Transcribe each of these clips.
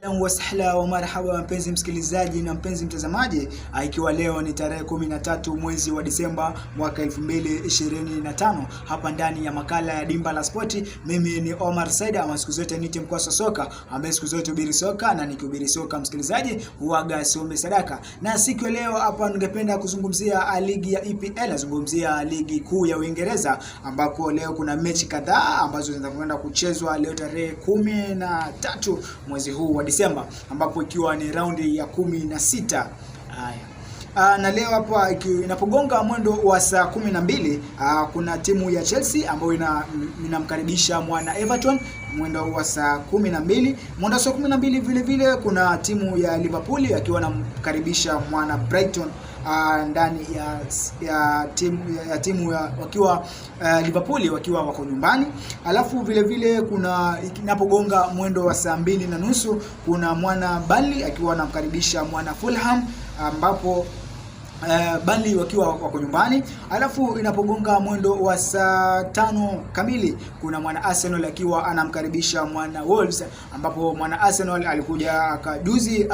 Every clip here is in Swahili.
Ahlan wasahla wa marhaba, mpenzi msikilizaji na mpenzi mtazamaji, ikiwa leo ni tarehe 13 mwezi wa Disemba mwaka 2025, hapa ndani ya makala ya Dimba la Spoti, mimi ni Omar Said, ama siku zote nite mkwasa soka, ambaye siku zote hubiri soka na nikihubiri soka, msikilizaji, huaga siombe sadaka. Na siku ya leo hapa ningependa kuzungumzia ligi ya EPL, nazungumzia ligi kuu ya Uingereza, ambako leo kuna mechi kadhaa ambazo zinakwenda kuchezwa leo tarehe 13 mwezi huu wa Disemba, ambapo ikiwa ni raundi ya 16. Haya. Na leo hapa inapogonga mwendo wa saa 12, kuna timu ya Chelsea ambayo inamkaribisha mwana Everton mwendo wa saa 12. Mwendo wa saa 12 vile vile kuna timu ya Liverpool akiwa anamkaribisha mwana Brighton ndani ya timu ya wakiwa Liverpool wakiwa wako nyumbani. Alafu vile vile kuna inapogonga mwendo wa saa 2:30 kuna mwana Burnley akiwa anamkaribisha mwana Fulham, ambapo Burnley wakiwa wako nyumbani. Alafu inapogonga mwendo wa saa 5 kamili kuna mwana Arsenal akiwa anamkaribisha mwana Wolves, ambapo mwana Arsenal alikuja akajuzi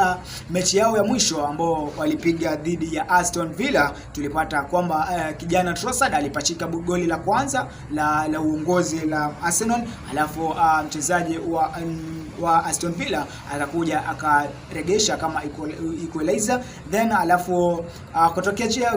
mechi yao ya mwisho ambao walipiga dhidi ya Aston Villa, tulipata kwamba kijana Trossard alipachika goli la kwanza la uongozi la Arsenal, alafu mchezaji wa Aston Villa akakuja akaregesha kama equalizer, then alafu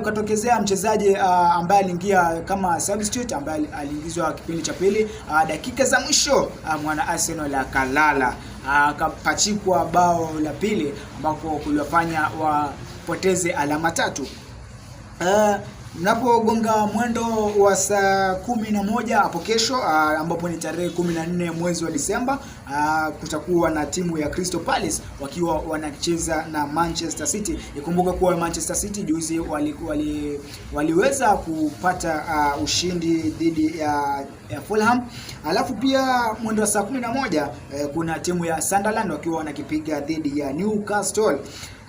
katokezea mchezaji ambaye aliingia kama substitute, ambaye aliingizwa kipindi cha pili, dakika za mwisho, mwana Arsenal akalala, akapachikwa bao la pili ambako kuliwafanya wapoteze alama 3. Mnapogonga mwendo wa saa 11 hapo kesho, ambapo ni tarehe 14 mwezi wa Disemba, kutakuwa na timu ya Crystal Palace wakiwa wanacheza na Manchester City. Ikumbuke kuwa Manchester City juzi waliweza kupata ushindi dhidi ya Fulham. Alafu pia mwendo wa saa 11 kuna timu ya Sunderland wakiwa wanakipiga dhidi ya Newcastle.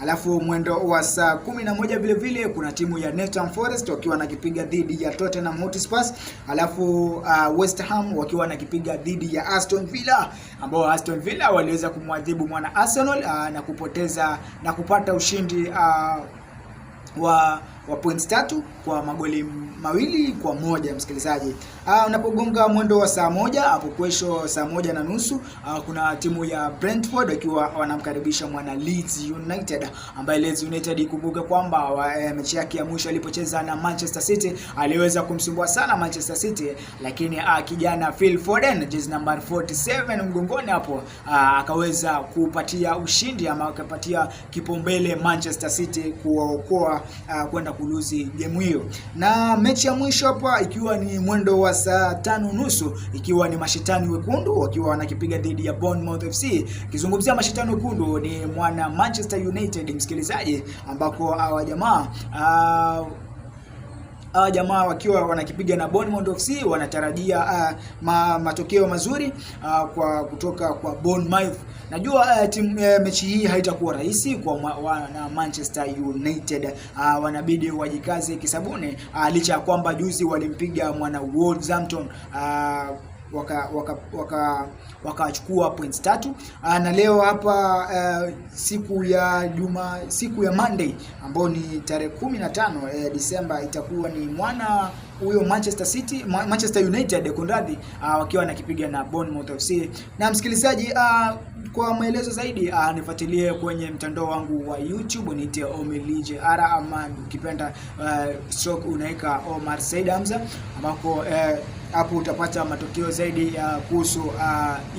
Alafu mwendo wa saa 11 vile vile kuna timu ya Nottingham Forest wakiwa wanakipiga dhidi ya Tottenham Hotspur. Alafu West Ham wakiwa wanakipiga dhidi ya Aston Villa, ambao Aston Villa waliweza kumwadhibu mwana Arsenal na kupoteza na kupata ushindi wa points 3 kwa magoli 2-1, msikilizaji. Unapogonga mwendo wa saa 1 hapo kesho saa 1:30, kuna timu ya Brentford wakiwa wanamkaribisha mwana Leeds United, ambaye Leeds United ikumbuke kwamba mechi yake ya mwisho alipocheza na Manchester City aliweza kumsumbua sana Manchester City, lakini kijana Phil Foden, jezi number 47 mgongoni hapo, akaweza kupatia ushindi ama akapatia kipaumbele Manchester City kuwaokoa kwenda kuluzi game hiyo. Na mechi ya mwisho hapa ikiwa ni mwendo wa saa 5:30, ikiwa ni mashetani wekundu wakiwa wanakipiga dhidi ya Bournemouth FC. Kizungumzia mashetani wekundu ni mwana Manchester United, msikilizaji, ambako hawa jamaa wakiwa wanakipiga na Bournemouth FC wanatarajia matokeo mazuri kwa kutoka kwa Bournemouth. Najua mechi hii haitakuwa rahisi kwa na Manchester United. Wanabidi wajikaze kisabuni, licha ya kwamba juzi walimpiga mwana Wolverhampton, wakachukua points 3, na leo hapa siku ya Monday ambayo ni tarehe 15 Disemba, itakuwa ni mwana huyo Manchester City, Manchester United kunradhi, wakiwa wanakipiga na Bournemouth FC. Na msikilizaji, kwa maelezo zaidi, nifuatilie kwenye mtandao wangu wa YouTube, niite Omilije R ama ukipenda stroke unaweka Omar Said Hamza, ambako hapo utapata matokeo zaidi ya kuhusu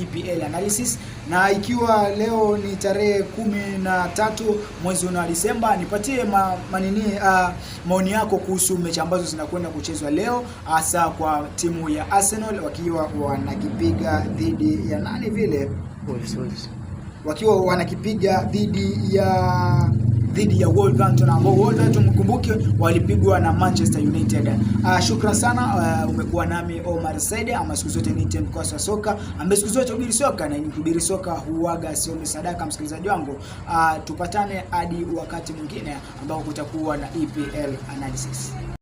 EPL analysis. Na ikiwa leo ni tarehe 13 mwezi wa Disemba, nipatie maoni yako kuhusu mechi ambazo zinakwenda kuchezwa leo, hasa kwa timu ya Arsenal wakiwa wanakipiga dhidi ya nani vile? Wolves, Wolves. Wakiwa wanakipiga dhidi ya Wolverhampton, ambao Wolverhampton mkumbuke walipigwa na Manchester United. Shukran sana, umekuwa nami Omar Said, ama siku zote niite mkwasi wa soka, ambaye siku zote hubiri soka na nikihubiri soka huaga siombi sadaka, msikilizaji wangu. Tupatane hadi wakati mwingine ambao kutakuwa na EPL analysis.